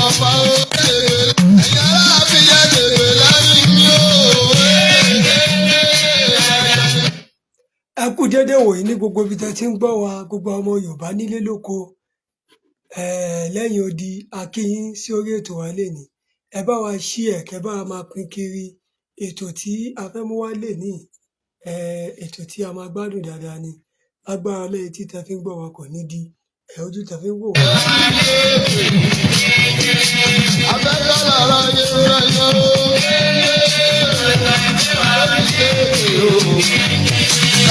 ọba o. Ẹ̀yin ará mi yẹ tètè lẹ́yìn mi o. Ẹ kú déédéé wòyí ní gbogbo ibi tẹ́ ti ń gbọ́ wa, gbogbo ọmọ Yorùbá nílé lóko, lẹ́yìn odi. A kí yín sí orí ètò wa lénìí. Ẹ bá wa share, kẹ́ bá wa máa pín kiri. Ètò tí a fẹ́ mú wá lénìí, ètò tí a máa gbádùn dáadáa ni. Lágbára Ọlọ́run, etí tẹ́ fi ń gbọ́ wa kò ní di, ojú tẹ́ fi ń wò wá. Afẹ́fẹ́ lára yẹ rẹ̀ o.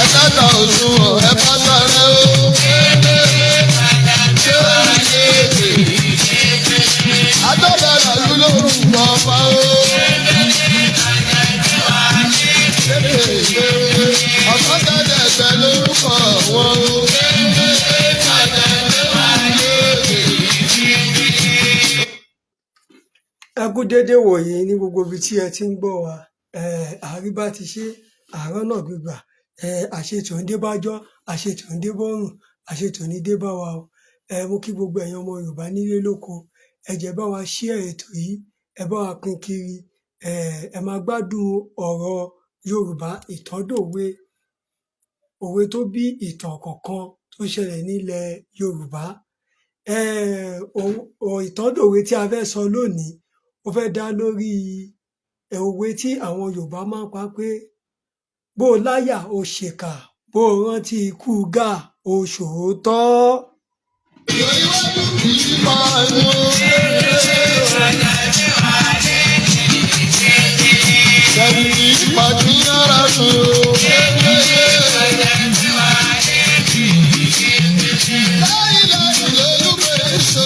Ẹ̀dáta òṣùwọ̀n ẹ bá sáré o. Adọ́bẹ̀rẹ̀ ló lórúkọ ọba o. Ọ̀sán jáde ẹ̀gbẹ́ lórúkọ wọn o. Ẹ kú déédéé wòyí ní gbogbo ibi tí ẹ ti ń gbọ́ wa. Àríbá ti ṣe àárọ̀ náà gbígbà, àṣetò ń dé bájọ́, àṣetò ń dé bọ́rùn, àṣetò ní dé bá wa o. Mo kí gbogbo ẹ̀yin ọmọ Yorùbá nílé lóko. Ẹ jẹ́ bá wa share ètò yìí, ẹ bá wa pín kiri. Ẹ máa gbádùn ọ̀rọ̀ Yorùbá ìtàndòwe, òwe tó bí ìtàn kọ̀ọ̀kan tó ṣẹlẹ̀ nílẹ̀ Yorùbá. Ìtàndòwe tí a fẹ́ sọ lónìí, ó fẹ́ dá lórí òwe tí àwọn Yorùbá máa ń pa pé bó o láyà o ṣèkà, bó o rántí ikú Gáà o ṣòótọ́. Iwájú kì í máa ń mú. Sẹ́yìn ìpàdé yára sùn o. Láyé lólùgbé so.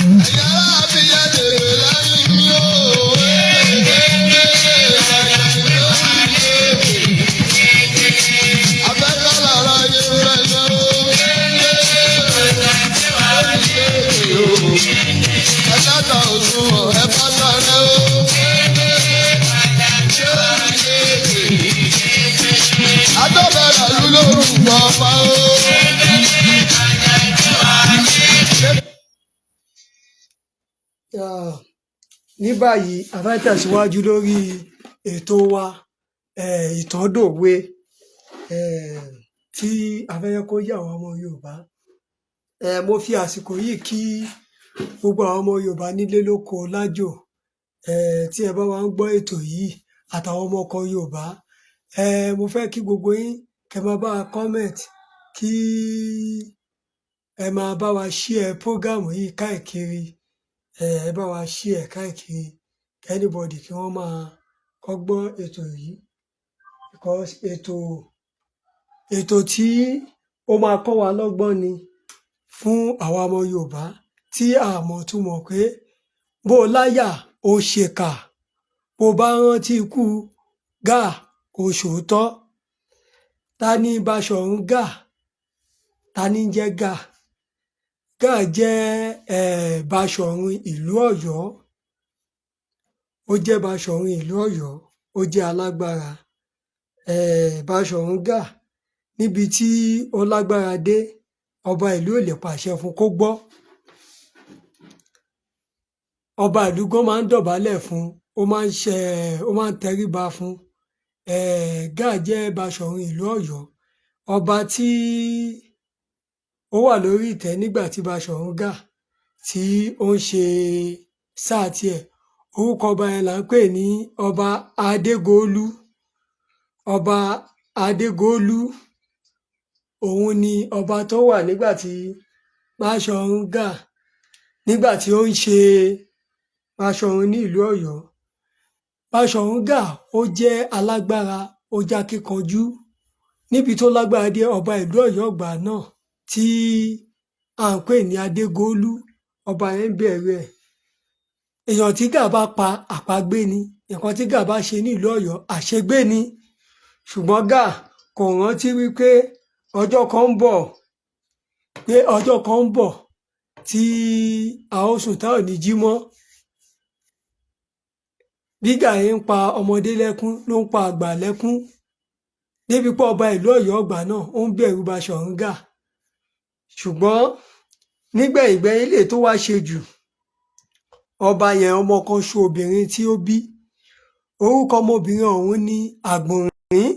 Ẹ̀yin ará mi yẹ tètè lẹ́yìn mi o. Afẹ́fẹ́ lára yẹ rẹ̀ yẹ o. Ẹ̀dáta òṣùwọ̀n ẹ bá sáré o. Adọ́bẹ̀rẹ̀ ló lórúkọ ọba o. Ah, ní báyìí a fẹ́ tẹ̀síwájú lórí ètò wa, ìtàndòwe, tí a fẹ́ jẹ́ kó yé àwọn ọmọ Yorùbá. Mo fi àsìkò yìí kí gbogbo àwọn ọmọ Yorùbá nílé lóko lájò, tí ẹ bá wa ń gbọ́ ètò yìí, àtàwọn ọmọ ọkọ Yorùbá. Mo fẹ́ kí gbogbo yín kẹ́ máa bá wa comment, kí ẹ máa bá wa share program yìí káàkiri. Ẹ bá wa share káàkiri, anybody kí wọ́n máa kọ́ gbọ́ ètò yìí, because ètò tí ó máa kọ́ wa lọ́gbọ́n ni fún àwa ọmọ Yorùbá tí a mọ̀ túmọ̀ pé bó o láyà o ṣèkà, bó o bá rántí ikú Gáà o ṣòótọ́. Ta ni Baṣọ̀run Gáà? Ta ní ń jẹ́ Gáà? Gáà jẹ́ Baṣọ̀run ìlú Ọ̀yọ́. Ó jẹ́ Baṣọ̀run ìlú Ọ̀yọ́, ó jẹ́ alágbára. Baṣọ̀run Gáà, níbi tí ó lágbára dé, ọba ìlú ò lè pàṣẹ fún kó gbọ́. Ọba ìlú gan máa ń dọ̀bálẹ̀ fún, ó máa ń ṣe, ó máa ń tẹríba fún. Gáà jẹ́ Baṣọ̀run ìlú Ọ̀yọ́. Ọba tí ó wà lórí ìtẹ́ nígbà tí Baṣọ̀run Gáà tí ó ń ṣe sáà tiẹ̀, orúkọ ọba yẹn là ń pè ní Ọba Adégòólú. Ọba Adégòólú òun ni ọba tó wà nígbà tí Baṣọ̀run Gáà, nígbà tí ó ń ṣe Baṣọ̀run ní ìlú Ọ̀yọ́. Baṣọ̀run Gáà, ó jẹ́ alágbára, ó jẹ́ akíkanjú. Níbi tó lágbára dé, ọba ìlú Ọ̀yọ́ ìgbà náà tí à ń pè ní Adégòólú, ọba yẹn ń bẹ̀rù ẹ̀. Èèyàn tí Gáà bá pa, àpagbé ni. Nǹkan tí Gáà bá ṣe ní ìlú Ọ̀yọ́, àṣegbé ni. Ṣùgbọ́n Gáà kò rántí wípé ọjọ́ kan ń bọ̀, pé ọjọ́ kan ń bọ̀ tí a ó sùn tá ò ní jí mọ́. Bí Gáà yẹn ń pa ọmọdé lẹ́kún ló ń pa àgbà lẹ́kún, débi pé ọba ìlú Ọ̀yọ́ ìgbà náà ó ń bẹ̀rù Baṣọ̀run Gáà. Ṣùgbọ́n nígbẹ̀yìngbẹ́yín, lè tó wá ṣe jù Ọba yẹn, ọmọ kan ṣo obìnrin tí ó bí, orúkọ ọmọbìnrin ọ̀hún ní Àgbọ̀nrín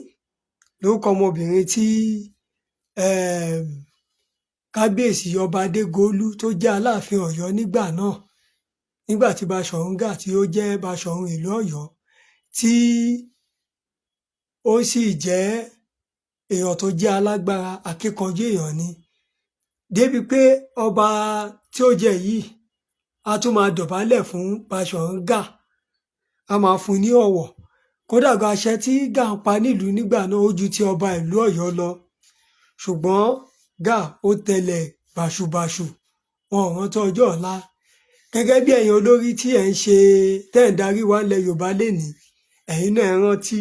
lórúkọ ọmọbìnrin tí kábíyèsí ọba Adégolú tó jẹ́ Aláàfin Ọ̀yọ́ nígbà náà, nígbà tí Baṣọ̀run Gáà tí ó jẹ́ Baṣọ̀run ìlú Ọ̀yọ́, tí ó sì jẹ́ èèyàn tó jẹ́ alágbára, akíkanjú èèyàn ni, débi pé ọba tí ó jẹ yìí á tún máa dọ̀bálẹ̀ fún Baṣọ̀run Gáà, á máa fún un ní ọ̀wọ̀. Kódà gan, àṣẹ tí Gáà ń pa nílùú nígbà náà, ó ju ti ọba ìlú Ọ̀yọ́ lọ. Ṣùgbọ́n Gáà ó tẹlẹ̀ báṣubàṣu, wọn ò rántí ọjọ́ ọ̀la. Gẹ́gẹ́ bí ẹ̀yin olórí tí ẹ̀ ń ṣe, tẹ́ ẹ̀ ń darí wa ńlẹ̀ Yorùbá lénìí, ẹ̀yin náà ẹ rántí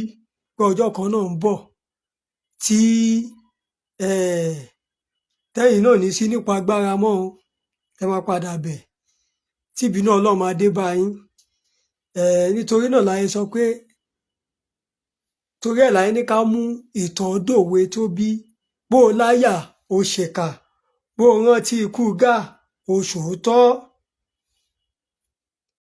pé ọjọ́ kan náà ń bọ̀ tí tẹ́yìn náà ní sí nípa agbára mọ́ o, ẹ máa padà bẹ̀ tí ìbínú Ọlọ́run máa dé bá yín. Nítorí náà láyé sọ pé, torí ẹ̀ láyé ní ká mú ìtàn dòwe tó bí bó o láyà o ṣèkà, bó o rántí ikú Gáà o ṣòótọ́.